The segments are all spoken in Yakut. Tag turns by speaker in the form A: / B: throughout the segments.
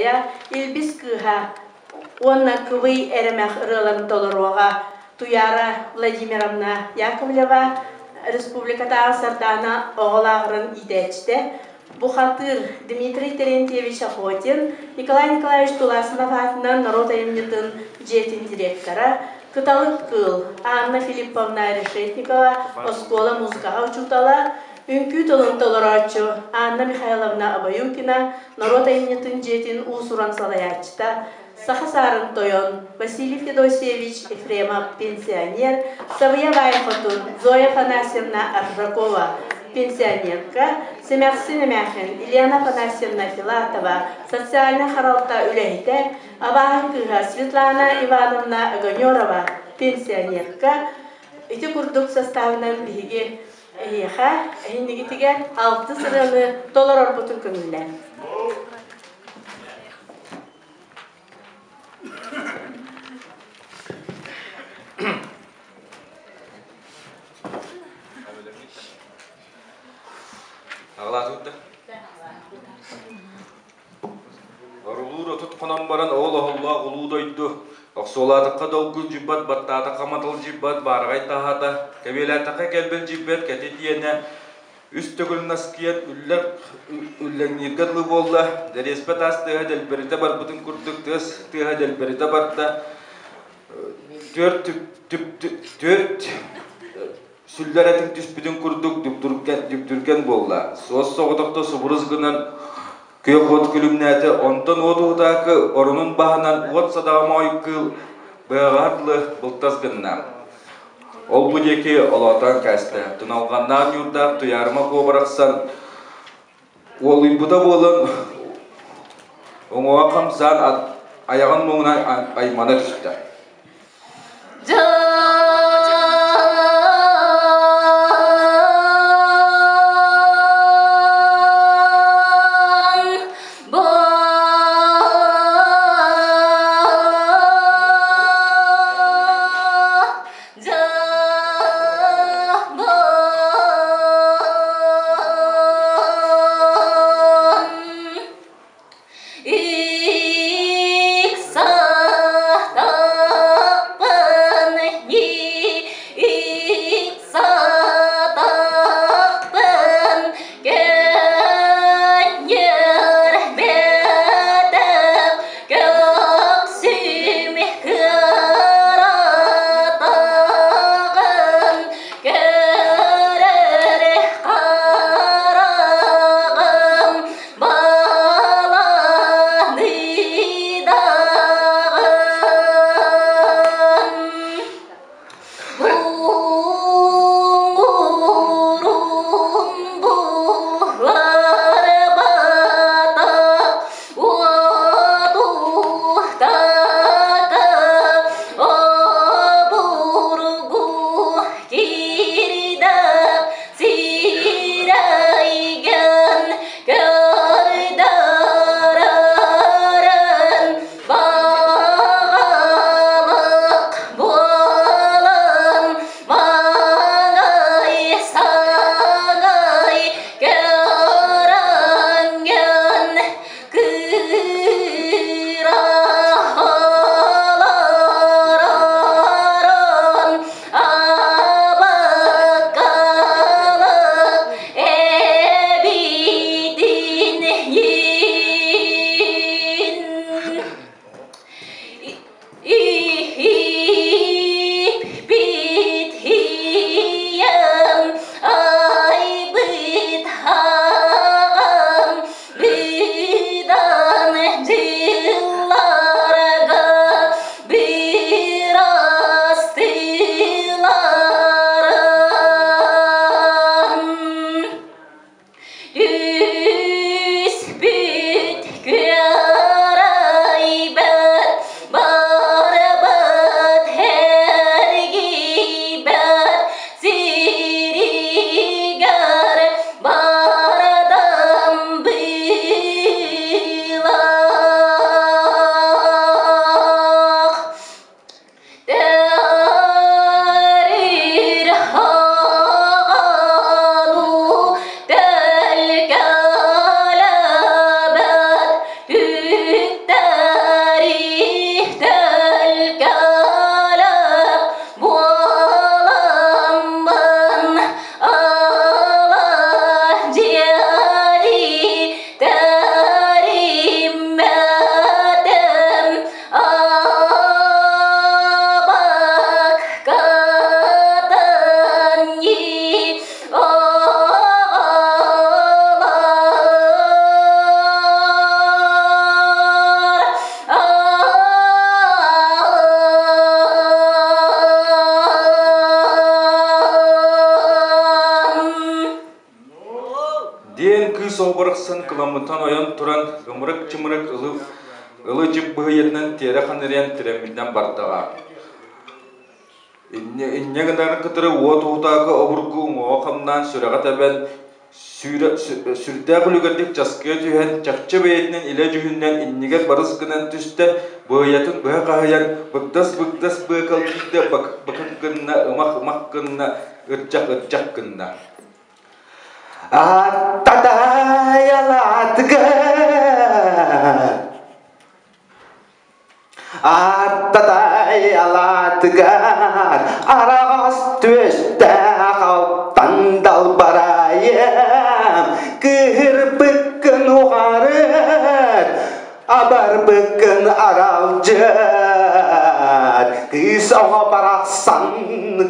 A: Уопсайа, Илбис кыыһа уонна Кыбый эрэмэх ырыаларын толоруоҕа Туяра Владимировна Яковлева, республикатааҕы Сардаана оҕо лааҕырын иитээччитэ, бухатыыр Дмитрий Терентьевич Охотин, Николай Николаевич Туласынов аатынан норуот айымньытын дьиэтин директора, Кыталык кыыл Анна Филипповна Решетникова, оскуола музыкаҕа учуутала, үҥкүү тылын толорооччу Анна Михайловна Обоюкина, норуот айымньытын дьиэтин уус-уран салайааччыта, Саха саарын тойон Василий Федосеевич Ефремов пенсионер, Сабыйа Баай Хотун Зоя Афанасьевна Аржакова пенсионерка, Сэмэхсин эмээхин Ильяна Афанасьевна Филатова социальнай харалта үлэһитэ, абааһы кыыһа Светлана Ивановна Огонерова пенсионерка. Ити курдук составынан биһиги эһиэхэ, эһиннигитигэр алтыс ырыаны толорорбутун көҥүллээн.
B: Аҕалаатыбыт да? Орулуур 30 хонон баран ол оһоллоох улуу дойду охсуолаатахха долгун дьийбэт, баттаатахха матал дьийбэт, баараҕай таһаата, кэбиэлээтэххэ кэлбэл дьийбэт, кэтит иэнэ Үс төгүл наскыйан үллэр үллэҥнииргэ дылы буолла, дэриэспэ таас тыаһа дэлбэритэ барбытын курдук тыас тыаһа дэлбэритэ барда, түөрт түөрт сүллэр этиҥ түспүтүн курдук дүбдүргэн буолла. Суос соҕотохто субурус гынан күөх уот күлүмнээтэ, онтон уот уһутаакы оронун баһынан уот садаҕа моой кыыл быһаҕаһар дылы былтас гынна. Ол-бу диэки олоотоон кээстэ, туналҕаннаах ньуурдаах Туйаарыма Куо барахсан уолуйбута буолан уҥуоҕа хамсаан айаҕын муҥунан аймана түстэ.
C: Ик сахта.
B: оҕо барахсан кыламмытынан ойон туран, ымырык-чымырык ылы-чып быһыйатынан тиэрэ ханырыйан тирэммитинэн бардаҕа. Инньэ гынарын кытары уот уһутаакы обургу уҥуоҕа хамнаан сүрэҕэ тэбэн, сүрдээх үлүгэрдик часкыйа түһэн, чахчы бэйэтинэн илэ дьүһүнүнэн иннигэр барыс гынан түстэ, быһыйатын быһа хаһыйан, быгдас-быгдас быакалдьыйда, бакык гынна, ымах-ымах гынна, ырдьах-ырдьах гынна.
C: Аттатайалаатыгар Аттатайалаатыгар араҕас түөстээх алтан далбарайым кыыһырбыккын уҕарыт Абарбыккын аралдьыт, кыыс оҕо барахсан,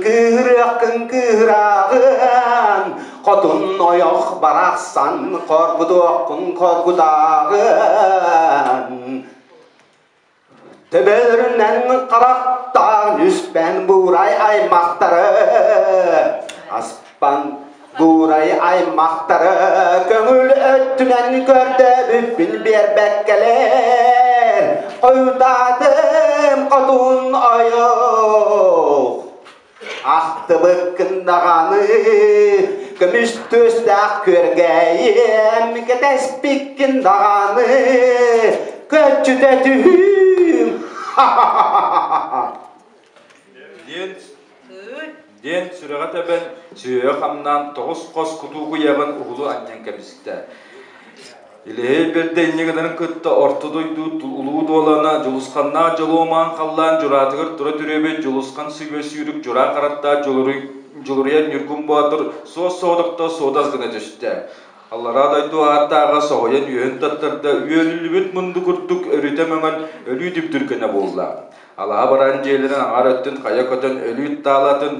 C: кыыһырыаххын кыыһыраҕын, хотун ойох барахсан, хоргутуоххун хоргутааҕын. Төбөлөрүнэн харахтаан үспэн буурай аймахтары, аспан Буурай аймахтары көҥүл өттүнэн көрдөбүппүн биэрбэккэлэр, хойутаатым хотун ойох. Ахтыбыккын даҕаны көмүс түөстээх күөргээйим, кэтэспиккин даҕаны көччүтэ түһүүм.
B: Диэн диэн сүрэҕэ тэбэн, сүөһэ хамнаан тоҕус хос кутуукуйаҕын уһулу анньан кэбистэ. Илиһэй бэрдэ инньэ гынарын кытта орто дойду улуу дуолана Дьулусханнаах дьолуомаан халлаан дьураатыгар тура түрүөбүт Дьулусхан сүгэ сүүрүк дьураа хараттаах Дьулуруйар Ньургун Боотур суос-соҕотохто суодас гына түстэ. Аллараа дойду ааттааҕа соһуйан үөһүн таттарда, үөлүллүбүт мунду курдук өрүтэ мөҥөн өлүү дүбдүргэнэ буолла. Алаһа баран дьиэлэрин аҥаар өттүн хайа көтөн өлүү таалатын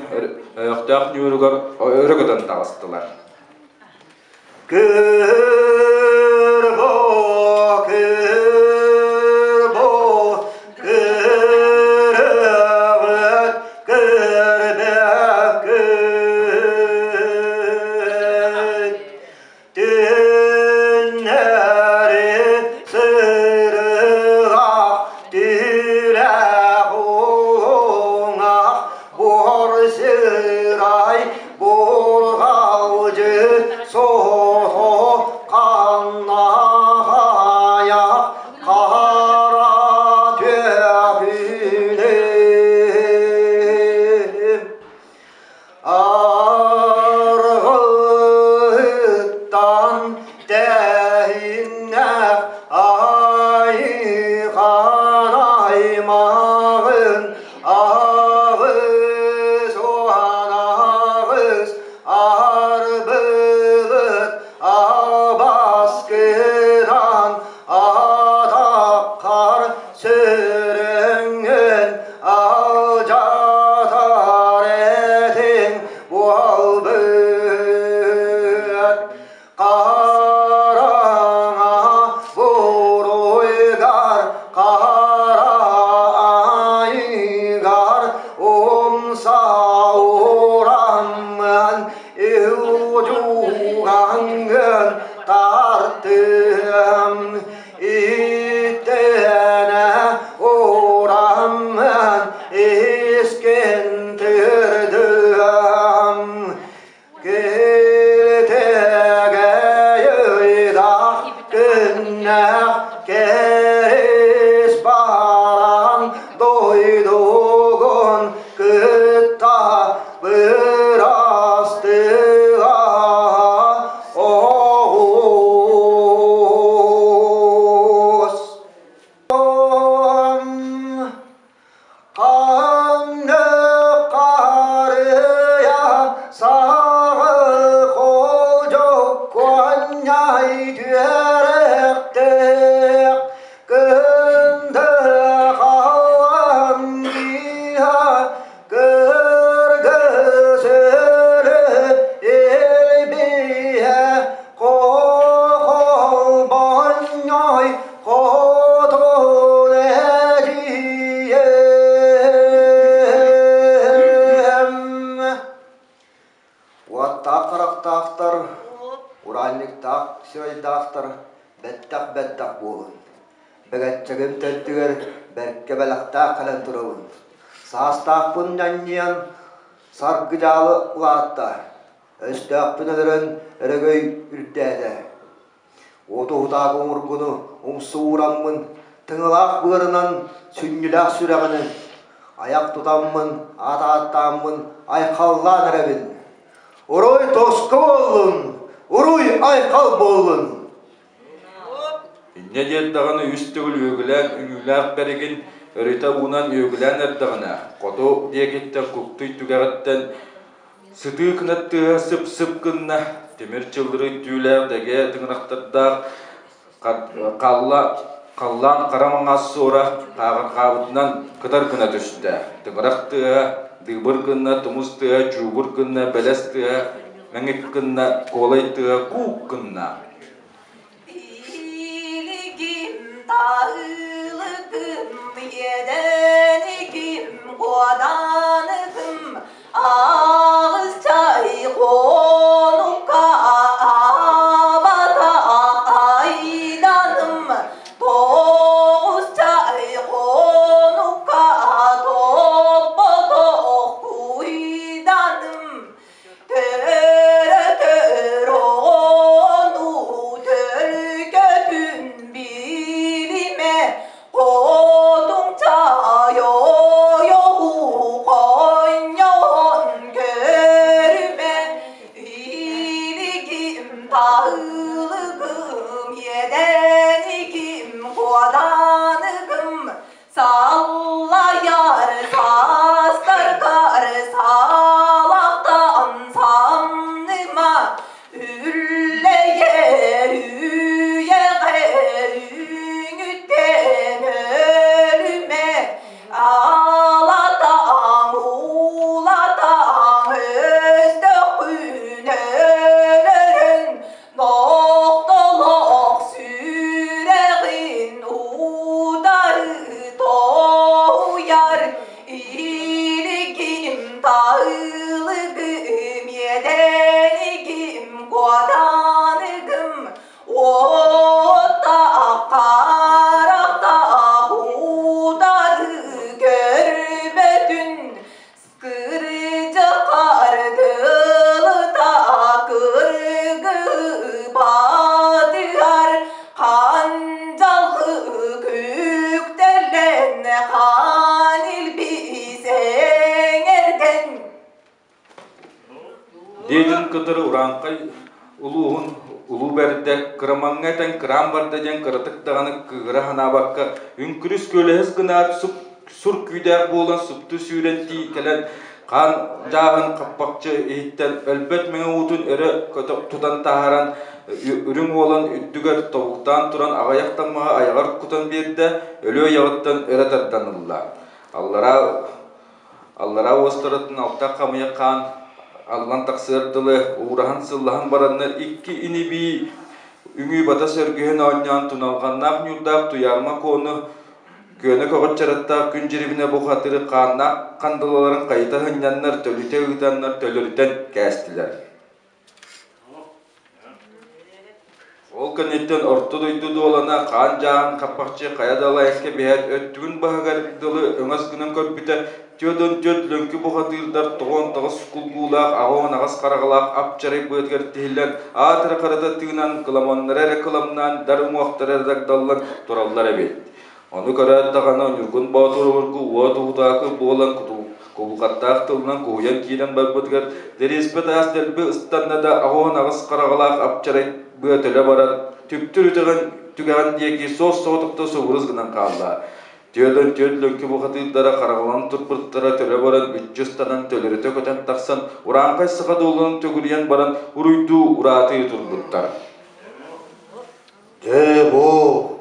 B: өйөхтөөх ньууругар өрө көтөн таҕыстылар.
C: Кырбо, кырбо, кырыгыт, кырбэккит. Түннэри сырыга түүлэх уҥах буор сырай бурҕалдьы соһо ханнаһайах хара түөкүнүм Аргыттан тэһиннэх айхан аймаҕын аҕыс уон аҕыс арбылыт абаскынан атаххар сүрүҥҥүн алдьатар этиҥ буолбут хараҥа буруйгар хара айыгар умса ураммын Илдьугаҥҥын тартыам Иттэнэ ураммын искин тырдыам Килтэгэ ыйдах күннэх кэрис Бэгэччэгим төрдүгэр бэркэ бэлэхтээх кэлэн турабын. Саастаахпын ньанньыйан саргы-дьаалы улаатта, өстөөхпүн өлөрөн өрөгөй үрдээтэ. Уотуһутаах уҥургуну умсуураммын, тыҥалаах быарынан сүнньүлээх сүрэҕинэн айах тутаммын, аат ааттааммын айхаллаан эрэбин. Уруй тоску буоллун! Уруй айхал буоллун!
B: Инньэ диэт даҕаны үс төгүл үөгүлээн үҥүүлээх бэригин өрүтэ уунан үөгүлээн эрдэҕинэ, хоту диэкиттэн куктуй түгэҕиттэн сытыы кынат тыаһа сып-сып гынна, тимир чыллырый түүлээх дэгиэ тыҥырахтардаах халла халлаан хара маҥаас суора хааҕырҕаабытынан кытар гына түстэ. Тыҥырах тыаһа дыыбыр гынна, тумус тыаһа чуубур гынна, бэлэс тыаһа мэҥик гынна, куолай тыаһа куук гынна.
D: Илигим таылыгым иэдэниким куоданыгым аҕыс чай хонукка абата айданым тоҕус чай хонукка топпотох куйданым Төрөтөр оҕону төлкөтүн билимэ, хотуҥ чайойоҕу хонньоһон көрүмэ, илигим таһылыгым иэдэниким куоданыгым Саллайар саастаргар салахтан самныма, үллэйэр үйэҕэр үҥүттэн өлүмэ, алатаҥ уулатаҥ өстөххүн өлөрөн Нохтолох сүрэҕин утары тоһуйар, илигим таылыгым, иэдэнигим, куоданыгым, уоттаах харахтаах утары көрбөтүн, Кырдьаҕар тылыта кыргыы баатыгар хандьалгы күктэллэн хаан илбис эҥэрдэн
B: Диэтин кытары урааҥхай улууһун улуу бэрдэ кырамаҥҥа этэн кыраан барда диэн кыратык даҕаны кыыһыра санаабакка үҥкүрүс күөлэһис гынаат сур күүдээх буолан супту сүүрэн тии кэлэн хаан дьааһын хаппахчы иһиттэн өлбөт мэҥэ уутун өрө тутан таһааран үрүҥ уолан үрдүгэр тобуктаан туран аҕыйах таммаҕы айаҕар кутан биэрдэ, өлүө айаҕыттан өрө тардан ылла. Аллараа Аллараа уостарыттан алта хамыйах хаан аллан тахсыар дылы уураһан-сыллаһан бараннар икки ини-бии үҥүү бата сөргүһэн оонньоон туналҕаннаах ньуурдаах Туйаарма Куону күөнэ көҕүччараттаах күн дьирибинэ бухатыры хааннаах хандалаларын хайыта сынньаннар төлүтэ ыытаннар төлөрүтэн кээстилэр. Ол кэнниттэн Орто дойду дуолана хаан дьааһын хаппахчы хайа да алайаска биһээт өттүгүн баһыгар дылы өҥөс гынан көрбүтэ, түөрт лөҥкү бухатыырдар 99 кулгуулаах, 88 хараҕалаах ап-чарай быатыгар тиһиллэн, аатыра харата тыынан, кыламаннара эрэ кыламнаан, дар уҥуохтара эрэ дагдаллан тураллар эбит. Ону көрөөт даҕаны Ньургун Боотур обургу уот уһутаакы буолан кубулҕаттаах тылынан куһуйан киирэн барбытыгар Дэриэспэ таас дэлби ыстанна да 88 хараҕалаах апчарай быа төлө баран түптүр үтэҕин түгэҕин диэки суос-соҕотохто субурус гынан хаалла. 44 лөҥкү бухатыырдара хараҕаланан турбуттара төлө баран мүччү ыстанан төлөрүтэ көтөн тахсан урааҥхай саха дуолунан төгүрүйэн баран уруйдуу ураатыы турбуттар.
E: Дьэ, бу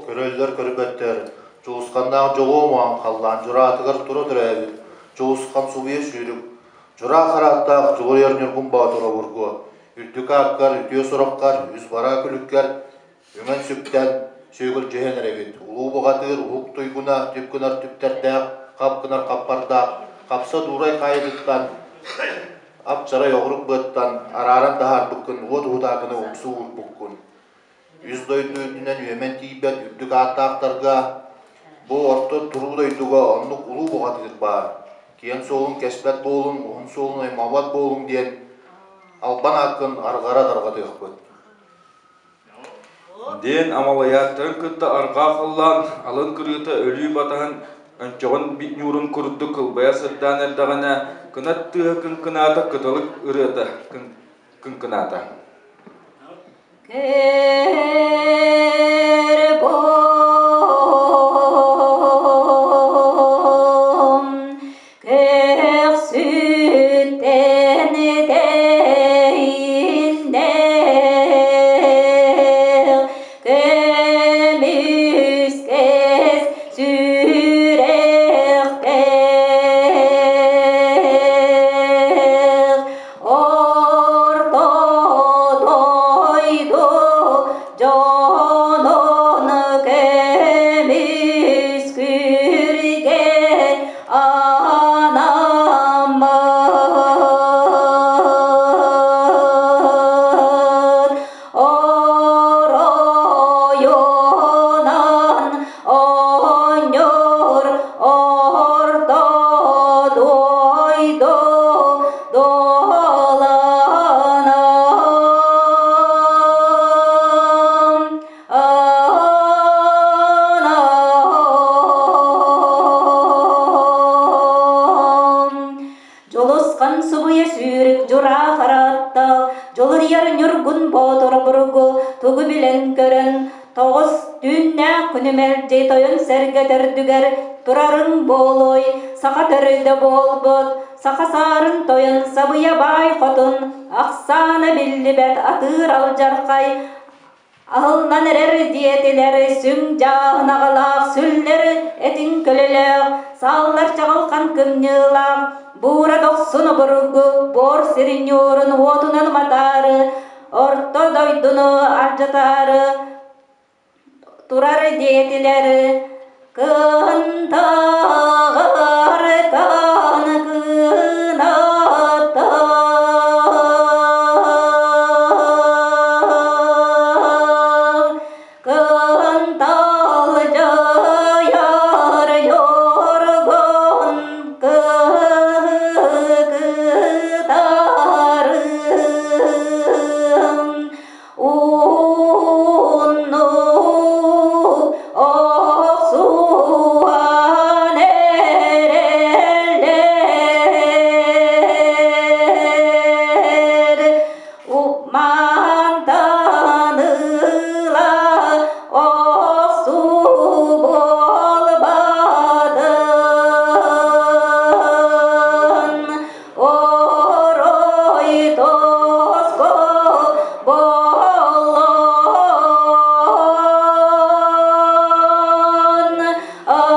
E: көрөллөр-көрбөттөр, Дьулусханнаах дьолуом уоһан халлаан дьураатыгар тура төрөөбүт Дьулусхан субуйа сүүрүк, дьураа харааттаах Дьулуруйар Ньургун Боотур обургу, үрдүк ааккар, үтүө сураххар, үс бараа күлүккэр үҥэн-сүктэн, сүөгүлдьүһэн эрэбит. Улуу бухатыыр уһук туйгуна, түп гынар түптэрдээх, хап гынар хаппардаах, хапса дуурай хаайытыттан, ап-чарай оҕурук быаттан арааран таһаарбыккын, уот уһутаакыны умсуу уурбуккун. Үс дойду үрдүнэн үөмэн тиийбэт үрдүк ааттаахтарга Бу орто туруу дойдуга оннук улуу бухатыыр баар. Киэҥ суолун кэспэт буолуҥ, уһун суолун аймаабат буолуҥ диэн албан ааккын арҕара тарҕатыахпыт.
B: Диэн амалыйааттарын кытта арҕаа халлаан алын кырыыта өлүү батаһын өнчөҕүн ньуурун курдук кылбайа сырдаан эрдэҕинэ, кынат тыаһа кыҥкынаата, кыталык ырыата кыҥкынаата.
D: Көр Көхсүттэн тэйиннэх, көмүскэс сүрэхтээх, орто дойду дьонун көмүскүргэ анаммыт оройунан оонньуур орто дойду доланам. Дьулусхан субуйа сүүрүк дьураа харааттаах, дьулуруйар ньургун боотур буругу тугу билэн көрөн, тоҕус түүннээх күнү мэлдьи тойон сэргэ төрдүгэр турарыҥ буолуой, саха төрүтэ буолбут, саха саарын тойон сабыйа баай хотун, ахсаана биллибэт атыыр алдьархай, Аһыллан эрэр диэтилэр, сүҥ дьааһын аҕалаах, сүллэр этиҥ көлөлөөх, сааллар чаҕылхан кымньыылаах, буура дохсун обургу, буор сирин ньуурун уотунан уматаары, орто дойдуну алдьатаары турар диэтилэр. Кынтаҕар кынкынаттар, кынтал дьайар yorgun кытарым. Унну охсуһан эрэллэр, Укмантан ыла охсуу буолбатын. Орой тоско боллон анан.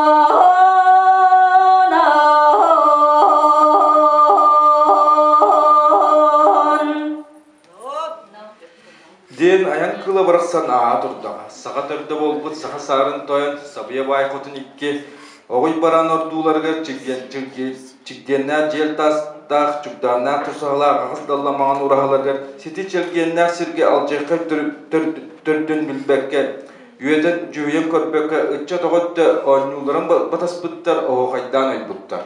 B: Диэн айан кыыла барахсан ааһа турдаҕа. Саха төрдө буолбут саха саарын тойон Сабыйа баай хотун икки оҕуй бараан ордууларыгар чигдиэннээх дьиэл таастаах, чугдааннаах тусаһалаах аҕыс далла маҥан ураһаларыгар сити чэлгиэннээх сиргэ алдьархай төрдүн билбэккэ, үөтэн дьүһүйэн көрбөккө ыччат оҕо өттө оонньууларын батаспыттар, оһуохайдаан ойбуттар.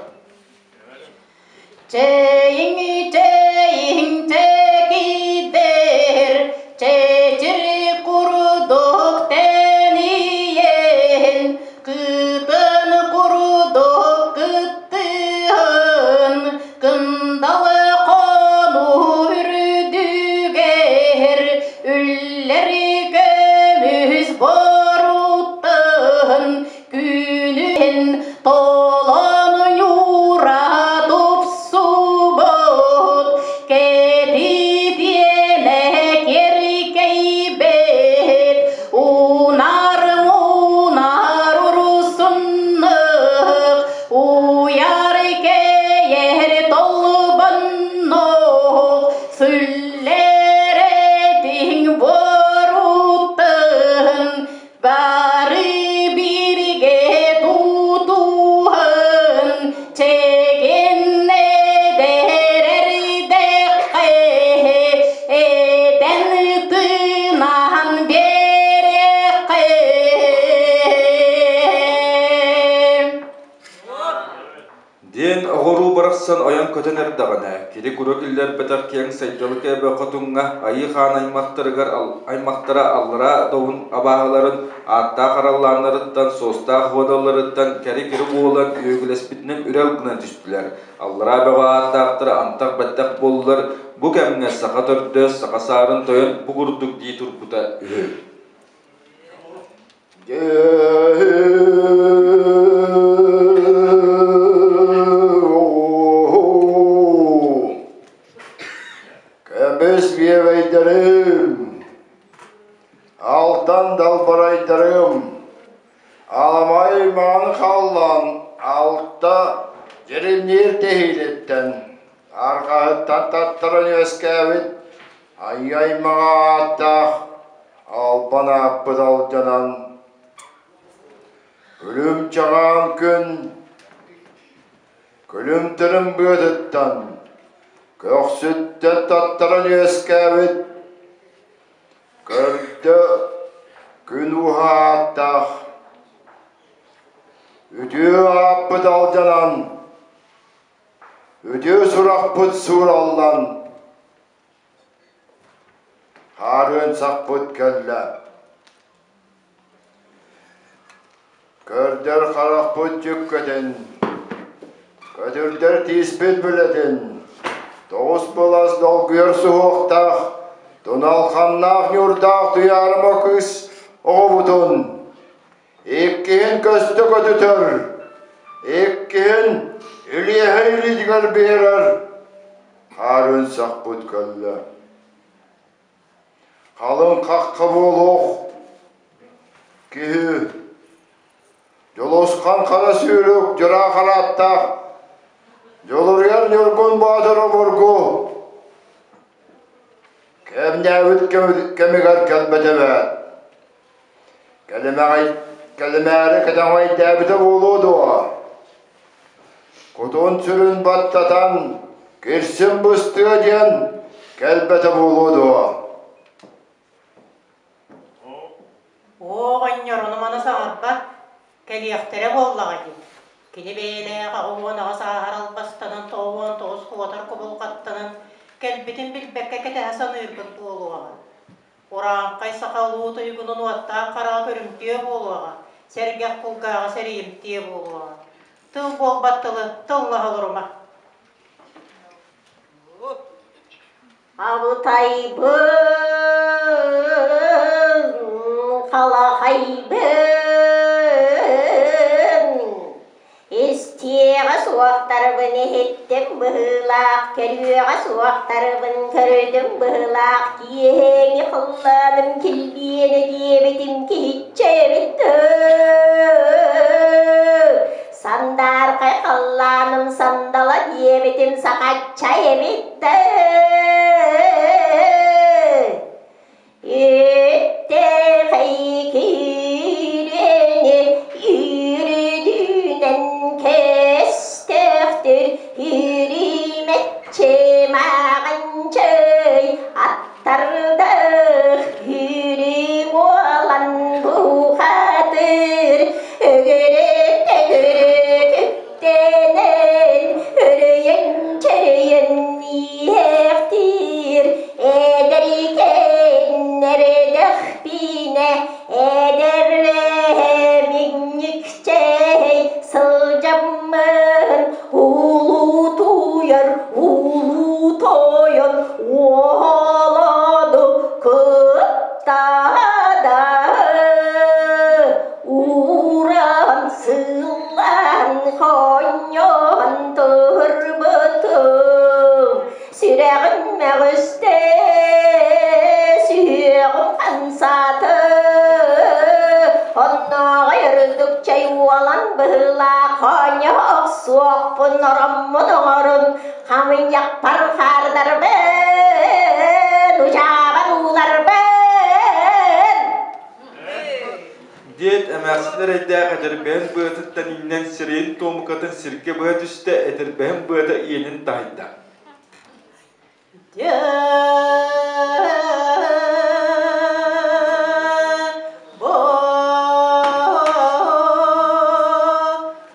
D: Чэйиҥ, чэйиҥ, чэкидэр, чэчир курдук тэнийэн, кытын курдук кыттыһан, кындал хонуу үрдүгэр үллэр көмүс боруттан күнүн толон ньуура тупсубут кэтитиэнэ кэркэйбэт унар мунар урусуннык уяр кэйэр толбоннук сүллэр этиҥ боруттан Бары бииргэ тутуһан,
B: Диэн оҕоруу барахсан ойон көтөн эрдэҕинэ, кири-куру киллэрбэтэх киэҥ сайдалык эбэ хотуҥҥа Айыы Хаан аймахтарыгар аймахтара аллараа добун абааһыларын ааттаах араллааннарыттан, суостаах уодалларыттан кэри-кири буолан үөгүлэспитинэн үрэл гынан түстүлэр. Аллараа бөҕө ааттаахтара антах-бэттэх буоллулар, бу кэмҥэ саха төрдө, саха саарын тойон бу курдук дии турбута үһү.
F: Көмүс биэбэйдэрим, алтан далбарайдарым, аламай маҥан халлаан алта дьиримниир тэһиилиттэн арҕаһыттан таттаран үөскээбит айыы-аймаҕа ааттаах албан ааппыт алдьанан, күлүм чаҕаан күн күлүм-тырым быатыттан, көхсүттэн таттаран үөскээбит көрдө күн ууһа ааттаах үтүө ааппыт алдьанан, үтүө сурахпыт суураллан, Хаарыан сахпыт кэллэ. Көрдөр харахпыт дьүккэтин, көтүрдэр тииспит билэтин, тоҕус былас долгуйар суһуохтаах, туналханнаах ньуурдаах туйаарыма кыыс оҕобутун иккиһин көстө көтүтэр, иккиһин илиэһэ илиитигэр биэрэр Хаарын сахпыт кэллэ. Халыҥ хахха буолуох киһи Дьулусхан хара сүүрүк дьураа харааттаах Дьулуруйар Ньургун Боотур обургу кэмнээбит кэмигэр кэлбэтэ эбээт. Кэлимэҕэй кэлимээри кэтэҕэйдээбитэ буолуо дуо? Кутун-сүрүн баттатан, кирсин быстыа диэн кэлбэтэ буолуо дуо?
G: Оо, оҕонньор ону-маны саҥарбат, кэлиэхтэрэ буоллаҕа дии. Кини бэйэлээх 88 ааһар албастанан, 99 куотар кубулҕаттанан, кэлбитин билбэккэ кэтэһэ саныырбыт буолуоҕа. Урааҥхай саха улуу туйгунун уоттаах хараҕа көрүмтүө буолуоҕа, сэргэх кулгааҕа сэрийимтиэ буолуоҕа. Тыл буолбат тылы тыллаһа олорума.
D: Абытайбын, халахайбын, Истиэҕэ суохтарбын иһиттим быһыылаах, көрүөҕэ суохтарбын көрдүм быһыылаах, киэһээҥи халлааным килбиэнэ диэбитим киһиччэ эбит Сандаархай халлааным сандала диэбитим сахачча эбит Үттэхэй-киирэни үүрүдүүнэн кэстөхтөр Үрүмэччи мааҕынчый аттардах Үрүм уолан бухатыр Өгүрүк-төгүрүк үктэнэн Өрөйөн-чөрөйөн иһэхтиир Эдэрикээн эрэдэхпинэ эдэр эһэмиҥньикчэй сылдьаммын улуутуйар улуу тойон уолану кытта да ууран сыллан хонньоон турбутум Сүрэҕим мөҕүстэ, сүһүөҕүм хамсаата, оннооҕой өрүлдүк чэй уолан быһыылаах оонньоһо охсуохпун ороммун оҥорун, хамыйахпар хаардарбын, удьаабар ууларбын.
B: Диэт эмээхсин эрэйдээх этэрбэһин быатыттан иҥнэн сирэйин туомукатын сиргэ быһа түстэ, этэрбэһин быата иэнин таһыйда.
G: Дьэ, бу,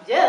G: дьэ.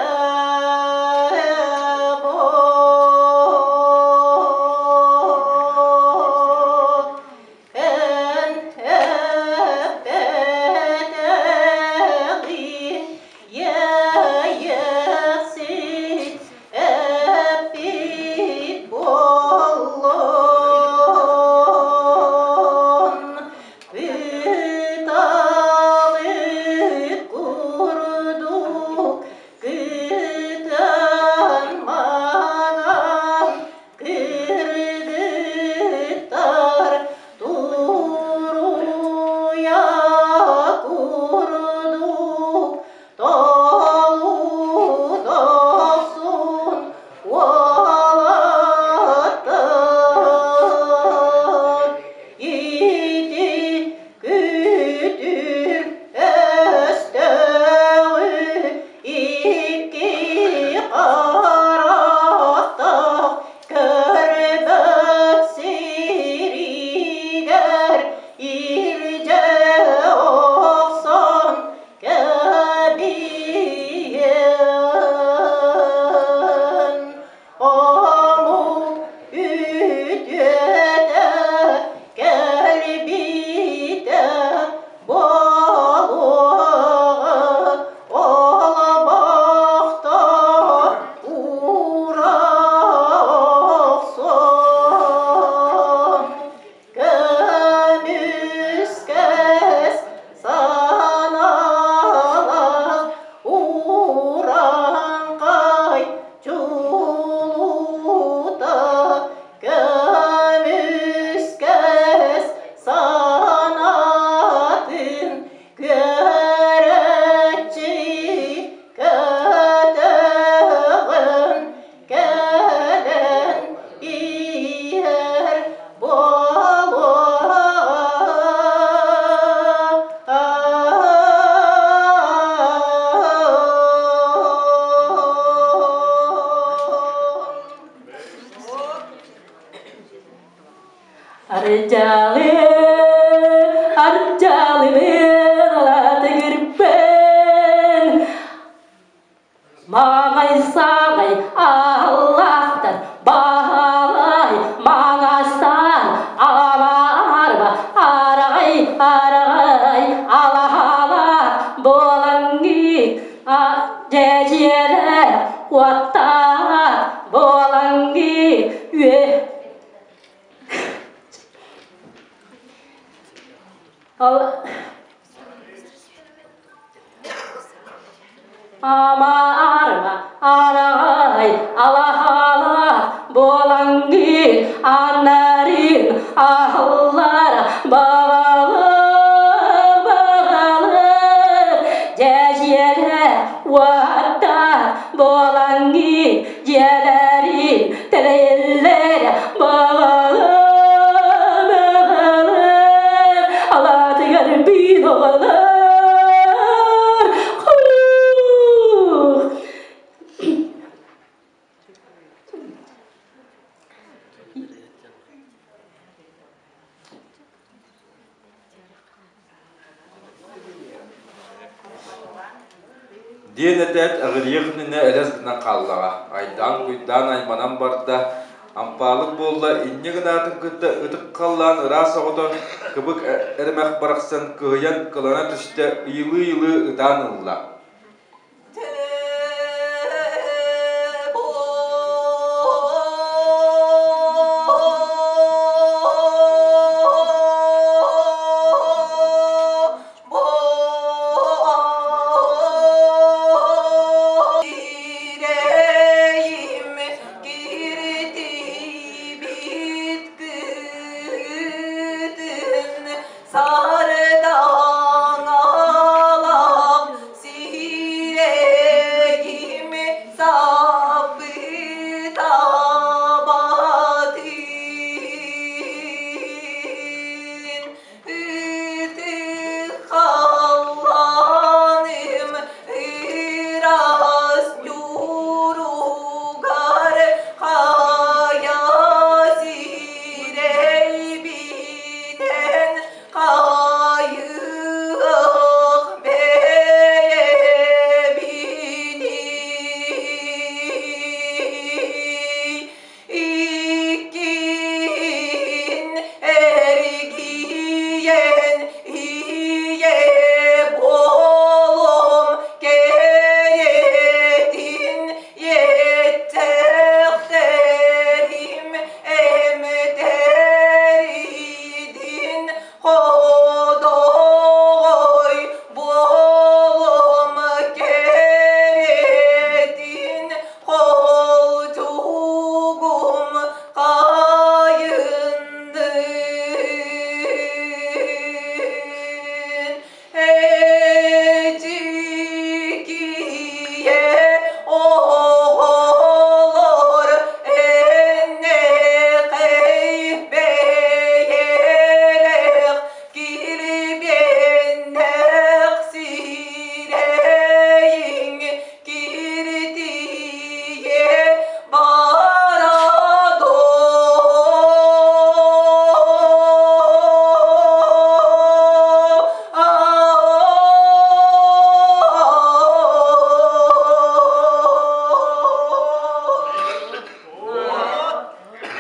A: Арджалы, арджалыбын алатыгырбын. Маҥай саҥай аллахтар, баһалай маҥастар, арба, араҕай, араҕай, алаһала буолаҥҥыт, дьэдьиэлэ уоттаах буолаҥҥыт, үө Ол Ама-арма, араҕай, алаһала буолаҥҥын аннарын аһыллар баҕалы, баҕалы, дьэдьиэлэ уотта буолаҥҥын дьиэлэрин тэлэйэллэр баҕалы, баҕалы, алаатыгар биир оҕолор хонуух.
B: Диэн этээт, аҕырыйыах иннинэ элэс гынан хааллаҕа, айдаан-куйдаан айманан барда, ампаалык буолла, инньэ гынаатын кытта ытык халлаан ыраас оҕото кыбык эрэмэх барахсан кыһыйан кылана түстэ, ыйылыы-ыйылыы ытаан ылла.
H: Сардаҥалаах сирэйим саппыта батын ытык халлааным ыраас ньууругар хайа сирэйбитэн хайыах бэйэбиний иккин эргийэн ийэ буолуом кэриэтин иэттэхтэрим эмтэридин Ходоҕой буолум кэрэтин холдьугум хайыннын Эдьиийэ оҕолор эннэхэй бэйэлээх килбиэннэх сирэйиҥ киртийэ бара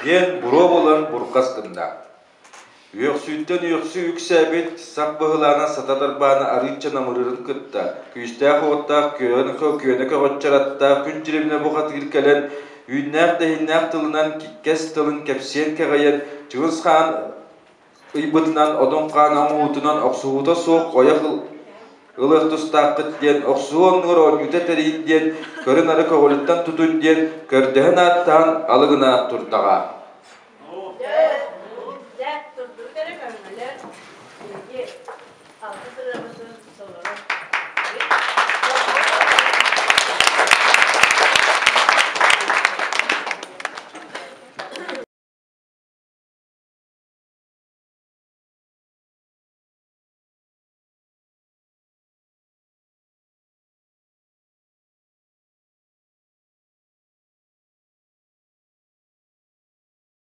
B: Диэн буруо буолан бурҕас гынна. Үөхсүүттэн үөхсүү үксээбит, сах быһылаана сата дарбаана арыычча намырыырын кытта, күүстээх уоттаах күөнэ көҕөччөр аттаах күн дьиримнэ бухатыыр кэлэн, үүннээх-тэһииннээх тылынан кэс тылын кэпсиэн кэҕийэн, Чыгыс хаан ыйбытынан Одун хаан оҥоһуутунан охсуһуута суох ойох ылыах тустааххыт диэн охсуһуу оннугар оонньуута тэрийин диэн көрү-нары көҕүлүттэн тутун диэн көрдөһөн ааттаан алы гына турдаҕа.